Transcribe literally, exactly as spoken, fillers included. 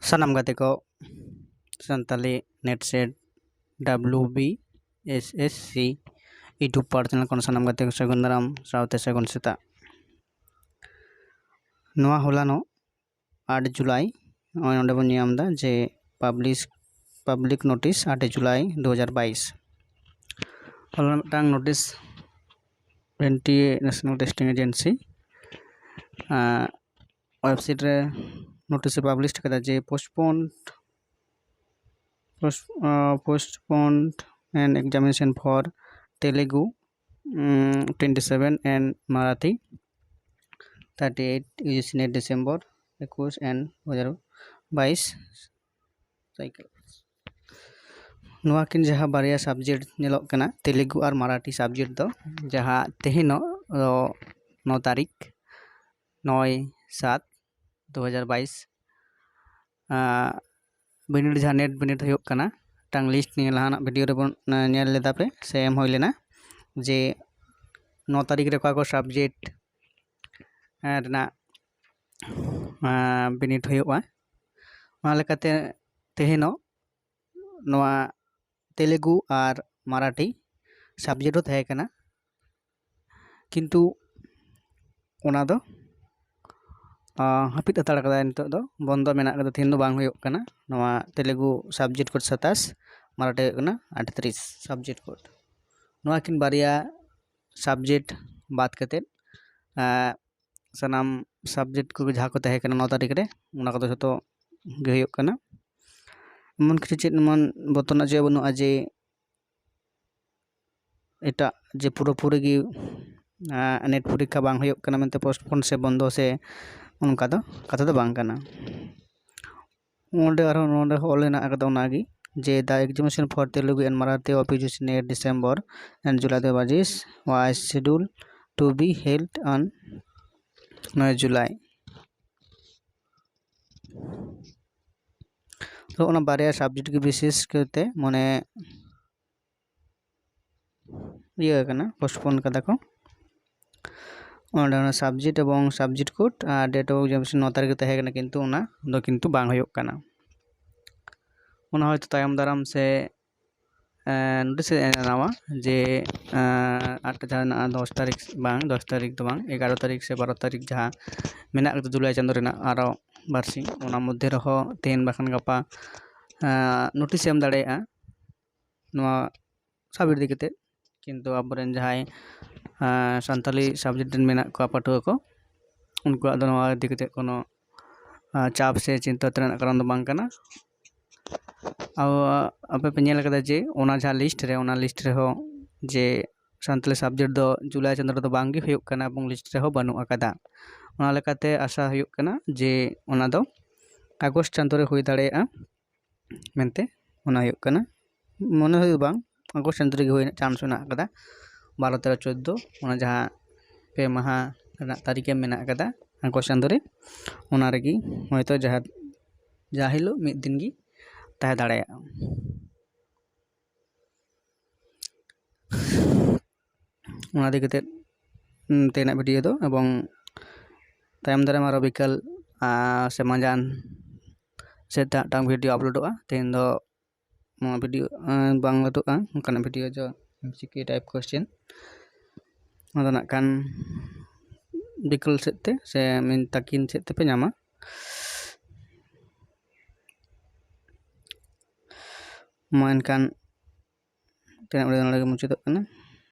ᱥᱟᱱᱟᱢ ᱜᱟᱛᱮ ᱠᱚ, Santali NET SET WBSSC YouTube ᱯᱟᱨ ᱪᱮᱱᱮᱞ ᱠᱷᱚᱱ ᱥᱟᱱᱟᱢ ᱜᱟᱛᱮ ᱠᱚ ᱥᱟᱹᱜᱩᱱ ᱫᱟᱨᱟᱢ ᱥᱟᱶᱛᱮ ᱥᱟᱹᱜᱩᱱ ᱥᱮᱛᱟᱜ᱾ ᱱᱚᱣᱟ ᱦᱚᱞᱟᱱᱚᱜ ᱟᱴ ᱡᱩᱞᱟᱭ, ᱱᱚᱜᱼᱚᱭ ᱱᱚᱰᱮ ᱵᱚᱱ ᱧᱟᱢ ᱮᱫᱟ ᱡᱮ ᱯᱟᱵᱽᱞᱤᱥ ᱯᱟᱵᱽᱞᱤᱠ ᱱᱳᱴᱤᱥ ᱟᱴ ᱡᱩᱞᱟᱭ ᱫᱩ ᱦᱟᱡᱟᱨ ᱵᱟᱭᱤᱥ᱾ ᱦᱚᱞᱟ ᱢᱤᱫᱴᱟᱝ notice NTA National Testing Agency website ᱨᱮ ᱱᱳᱴᱤᱥ ᱮ ᱯᱟᱵᱽᱞᱤᱥ ᱠᱟᱫᱟ ᱡᱮ postponed postponed an examination for Telugu twenty seven and Marathi thirty eight, UGC NET December ᱮᱠᱩᱥ and ᱫᱩ ᱦᱟᱡᱟᱨ ᱵᱟᱭᱤᱥ cycle᱾ ᱱᱚᱣᱟ ᱠᱤᱱ ᱡᱟᱦᱟᱸ ᱵᱟᱨᱭᱟ ᱥᱟᱵᱽᱡᱮᱠᱴ ᱧᱮᱞᱚᱜ ᱠᱟᱱᱟ, ᱛᱮᱞᱮᱜᱩ ᱟᱨ ᱢᱟᱨᱟᱴᱷᱤ ᱥᱟᱵᱽᱡᱮᱠᱴ ᱫᱚ, ᱡᱟᱦᱟᱸ ᱛᱮᱦᱮᱧᱚᱜ ᱫᱚ ᱱᱚ ᱛᱟᱹᱨᱤᱠᱷ ᱱᱚᱭ ᱥᱟᱛ ᱫᱩ ᱦᱟᱡᱟᱨ ᱵᱟᱭᱤᱥ, ᱟᱸ, ᱵᱤᱱᱤᱰ ᱡᱟᱦᱟᱸ NET ᱵᱤᱱᱤᱰ ᱦᱩᱭᱩᱜ ᱠᱟᱱᱟ, ᱢᱤᱫᱴᱟᱝ ᱞᱤᱥᱴ ᱱᱤᱭᱟᱹ ᱞᱟᱦᱟᱱᱟᱜ ᱵᱷᱤᱰᱤᱭᱳ ᱨᱮᱵᱚᱱ, ᱟᱸ, ᱧᱮᱞ ᱞᱮᱫᱟ ᱯᱮ ᱥᱮ ᱮᱢ ᱦᱩᱭ ᱞᱮᱱᱟ, ᱡᱮ ᱱᱚ ᱛᱟᱹᱨᱤᱠᱷ ᱨᱮ ᱚᱠᱟ ᱠᱚ ᱥᱟᱵᱽᱡᱮᱠᱴ, ᱟᱸ, ᱨᱮᱱᱟᱜ, ᱟᱸ, ᱵᱤᱱᱤᱰ ᱦᱩᱭᱩᱜᱼᱟ᱾ ᱚᱱᱟ ᱞᱮᱠᱟᱛᱮ ᱛᱮᱦᱮᱧᱚᱜ ᱱᱚᱣᱟ ᱛᱮᱞᱮᱜᱩ ᱟᱨ ᱢᱟᱨᱟᱴᱷᱤ ᱥᱟᱵᱽᱡᱮᱠᱴ ᱦᱚᱸ ᱛᱟᱦᱮᱸ ᱠᱟᱱᱟ, ᱠᱤᱱᱛᱩ ᱚᱱᱟ ᱫᱚ, ᱟᱸ, ᱦᱟᱹᱯᱤᱫ ᱦᱟᱛᱟᱲ ᱠᱟᱫᱟᱭ᱾ ᱱᱤᱛᱚᱜ ᱫᱚ ᱵᱚᱱᱫᱚ ᱢᱮᱱᱟᱜ ᱠᱟᱫᱟ, ᱛᱮᱦᱮᱧ ᱫᱚ ᱵᱟᱝ ᱦᱩᱭᱩᱜ ᱠᱟᱱᱟ᱾ ᱱᱚᱣᱟ ᱛᱮᱞᱮᱜᱩ ᱥᱟᱵᱽᱡᱮᱠᱴ ᱠᱳᱰ ᱥᱟᱛᱟᱥ, ᱢᱟᱨᱟᱴᱷᱤ ᱦᱩᱭᱩᱜ ᱠᱟᱱᱟ ᱟᱴᱛᱨᱤᱥ ᱥᱟᱵᱽᱡᱮᱠᱴ ᱠᱳᱰ᱾ ᱱᱚᱣᱟ ᱠᱤᱱ ᱵᱟᱨᱭᱟ ᱥᱟᱵᱽᱡᱮᱠᱴ ᱵᱟᱫ ᱠᱟᱛᱮᱫ, ᱟᱸ, ᱥᱟᱱᱟᱢ ᱥᱟᱵᱽᱡᱮᱠᱴ ᱠᱚᱜᱮ ᱡᱟᱦᱟᱸ ᱠᱚ ᱛᱟᱦᱮᱸ ᱠᱟᱱᱟ ᱱᱚ ᱛᱟᱹᱨᱤᱠᱷ ᱨᱮ, ᱚᱱᱟ ᱠᱚᱫᱚ ᱡᱷᱚᱛᱚ ᱜᱮ ᱦᱩᱭᱩᱜ ᱠᱟᱱᱟ᱾ ᱮᱢᱚᱱ ᱠᱤᱪᱷᱩ ᱪᱮᱫ ᱮᱢᱚᱱ ᱵᱚᱛᱚᱨ ᱨᱮᱱᱟᱜ ᱪᱮᱫ ᱵᱟᱹᱱᱩᱜᱼᱟ ᱡᱮ ᱮᱴᱟᱜ ᱡᱮ ᱯᱩᱨᱟᱹᱯᱩᱨᱤ ᱜᱮ, ᱟᱸ, NET ᱯᱚᱨᱤᱠᱠᱷᱟ ᱵᱟᱝ ᱦᱩᱭᱩᱜ ᱠᱟᱱᱟ ᱢᱮᱱᱛᱮ postpone ᱥᱮ ᱵᱚᱱᱫᱚ ᱥᱮ ᱚᱱᱠᱟ ᱫᱚ ᱠᱟᱛᱷᱟ ᱫᱚ ᱵᱟᱝ ᱠᱟᱱᱟ᱾ ᱚᱸᱰᱮ ᱟᱨᱦᱚᱸ ᱱᱚᱰᱮ ᱦᱚᱸ ᱚᱞ ᱦᱮᱱᱟᱜ ᱟᱠᱟᱫᱟ ᱚᱱᱟᱜᱮ, ᱡᱮ the examination for Telugu and Marathi of UGC NET December and July ᱫᱩ ᱦᱟᱡᱟᱨ ᱵᱟᱭᱤᱥ was scheduled to be held on ᱱᱚᱭ ᱡᱩᱞᱟᱭ᱾ ᱛᱚ ᱚᱱᱟ ᱵᱟᱨᱭᱟ ᱥᱟᱵᱽᱡᱮᱠᱴ ᱜᱮ ᱵᱤᱥᱮᱥ ᱠᱟᱛᱮ ᱢᱟᱱᱮ ᱤᱭᱟᱹ ᱠᱟᱱᱟ, postpone ᱠᱟᱫᱟ ᱠᱚ᱾ ᱚᱸᱰᱮ ᱚᱱᱟ subject ᱮᱵᱚᱝ subject code R date of examination ᱱᱚ ᱛᱟᱹᱨᱤᱠᱷ ᱨᱮ ᱛᱟᱦᱮᱸ ᱠᱟᱱᱟ, ᱠᱤᱱᱛᱩ ᱚᱱᱟ ᱫᱚ ᱠᱤᱱᱛᱩ ᱵᱟᱝ ᱦᱩᱭᱩᱜ ᱠᱟᱱᱟ᱾ ᱚᱱᱟ ᱦᱚᱭᱛᱳ ᱛᱟᱭᱚᱢ ᱫᱟᱨᱟᱢ ᱥᱮ ᱱᱳᱴᱤᱥ ᱮ ᱮᱢᱟᱢᱟ ᱡᱮ ᱟᱴ ᱡᱟᱦᱟᱸ ᱦᱮᱱᱟᱜᱼᱟ ᱫᱚᱥ ᱛᱟᱹᱨᱤᱠᱷ, ᱵᱟᱝ ᱫᱚᱥ ᱛᱟᱹᱨᱤᱠᱷ ᱫᱚ ᱵᱟᱝ, ᱮᱜᱟᱨᱚ ᱛᱟᱹᱨᱤᱠᱷ ᱥᱮ ᱵᱟᱨᱚ ᱛᱟᱹᱨᱤᱠᱷ ᱡᱟᱦᱟᱸ ᱢᱮᱱᱟᱜ ᱠᱟᱫᱟ ᱡᱩᱞᱟᱭ ᱪᱟᱸᱫᱳ ᱨᱮᱱᱟᱜ ᱟᱨᱚ ᱵᱟᱨᱥᱤᱧ, ᱚᱱᱟ ᱢᱚᱫᱽᱫᱷᱮ ᱨᱮᱦᱚᱸ ᱛᱮᱦᱮᱧ ᱵᱟᱠᱷᱟᱱ ᱜᱟᱯᱟ ᱱᱳᱴᱤᱥ ᱮᱢ ᱫᱟᱲᱮᱭᱟᱜᱼᱟ ᱱᱚᱣᱟ subject ᱤᱫᱤ ᱠᱟᱛᱮᱫ᱾ ᱠᱤᱱᱛᱩ ᱟᱵᱚᱨᱮᱱ ᱡᱟᱦᱟᱸᱭ ᱥᱟᱱᱛᱟᱞᱤ subject ᱨᱮᱱ ᱢᱮᱱᱟᱜ ᱠᱚᱣᱟ ᱯᱟᱹᱴᱷᱩᱣᱟᱹ ᱠᱚ, ᱩᱱᱠᱩᱣᱟᱜ ᱫᱚ ᱱᱚᱣᱟ ᱤᱫᱤ ᱠᱟᱛᱮᱫ ᱠᱳᱱᱳ ᱪᱟᱯ ᱥᱮ ᱪᱤᱱᱛᱟᱹ ᱨᱮᱱᱟᱜ ᱠᱟᱨᱚᱱ ᱫᱚ ᱵᱟᱝ ᱠᱟᱱᱟ᱾ ᱟᱵᱚ, ᱟᱯᱮ ᱯᱮ ᱧᱮᱞ ᱠᱟᱫᱟ ᱡᱮ ᱚᱱᱟ ᱡᱟᱦᱟᱸ list ᱨᱮ, ᱚᱱᱟ list ᱨᱮᱦᱚᱸ ᱡᱮ ᱥᱟᱱᱛᱟᱞᱤ subject ᱫᱚ ᱡᱩᱞᱟᱭ ᱪᱟᱸᱫᱳ ᱨᱮᱫᱚ ᱵᱟᱝ ᱜᱮ ᱦᱩᱭᱩᱜ ᱠᱟᱱᱟ ᱮᱵᱚᱝ list ᱨᱮᱦᱚᱸ ᱵᱟᱹᱱᱩᱜ ᱟᱠᱟᱫᱟ᱾ ᱚᱱᱟ ᱞᱮᱠᱟᱛᱮ ᱟᱥᱟ ᱦᱩᱭᱩᱜ ᱠᱟᱱᱟ ᱡᱮ ᱚᱱᱟ ᱫᱚ ᱟᱜᱚᱥᱴ ᱪᱟᱸᱫᱳ ᱨᱮ ᱦᱩᱭ ᱫᱟᱲᱮᱭᱟᱜᱼᱟ ᱢᱮᱱᱛᱮ ᱢᱚᱱᱮ ᱦᱩᱭᱩᱜ ᱠᱟᱱᱟ᱾ ᱢᱚᱱᱮ ᱦᱩᱭᱩᱜ ᱵᱟᱝ, ᱟᱜᱚᱥᱴ ᱪᱟᱸᱫᱳ ᱨᱮᱜᱮ ᱦᱩᱭ ᱨᱮᱱᱟᱜ ᱪᱟᱱᱥ ᱢᱮᱱᱟᱜ ᱟᱠᱟᱫᱟ᱾ ᱵᱟᱨᱚ, ᱛᱮᱨᱚ, ᱪᱳᱫᱽᱫᱳ, ᱚᱱᱟ ᱡᱟᱦᱟᱸ ᱯᱮ ᱢᱟᱦᱟ ᱨᱮᱱᱟᱜ ᱛᱟᱹᱨᱤᱠᱷ ᱮᱢ ᱢᱮᱱᱟᱜ ᱟᱠᱟᱫᱟ ᱟᱜᱚᱥᱴ ᱪᱟᱸᱫᱳ ᱨᱮ, ᱚᱱᱟ ᱨᱮᱜᱮ ᱦᱚᱭᱛᱳ ᱡᱟᱦᱟᱸ, ᱡᱟᱦᱟᱸ ᱦᱤᱞᱳᱜ ᱢᱤᱫ ᱫᱤᱱ ᱜᱮ ᱛᱟᱦᱮᱸ ᱫᱟᱲᱮᱭᱟᱜᱼᱟ᱾ ᱚᱱᱟ ᱤᱫᱤ ᱠᱟᱛᱮᱫ ᱛᱮᱦᱮᱧᱟᱜ ᱵᱷᱤᱰᱤᱭᱳ ᱫᱚ, ᱮᱵᱚᱝ ᱛᱟᱭᱚᱢ ᱫᱟᱨᱟᱢ ᱟᱨᱚ ᱵᱤᱠᱟᱞ ᱥᱮ ᱢᱟᱸᱡᱟᱱ ᱥᱮᱫ ᱛᱮ ᱢᱤᱫᱴᱟᱝ ᱵᱷᱤᱰᱤᱭᱳ ᱟᱯᱞᱳᱰᱚᱜᱼᱟ᱾ ᱛᱮᱦᱮᱧ ᱫᱚ ᱱᱚᱣᱟ ᱵᱷᱤᱰᱤᱭᱳ ᱵᱟᱝ ᱞᱟᱹᱴᱩᱜᱼᱟ, ᱚᱱᱠᱟᱱᱟᱜ ᱵᱷᱤᱰᱤᱭᱳ ᱡᱚ MCQ type question, ᱚᱱᱟ ᱫᱚ ᱱᱟᱜ ᱠᱷᱟᱱ ᱵᱤᱠᱟᱞ ᱥᱮᱫ ᱛᱮ ᱥᱮ ᱛᱟᱹᱠᱤᱱ ᱥᱮᱫ ᱛᱮᱯᱮ ᱧᱟᱢᱟ᱾ ᱢᱟ ᱮᱱᱠᱷᱟᱱ ᱛᱮᱦᱮᱧᱟᱜ ᱵᱷᱤᱰᱤᱭᱳ ᱱᱚᱰᱮ ᱜᱮ ᱢᱩᱪᱟᱹᱫᱚᱜ ᱠᱟᱱᱟ᱾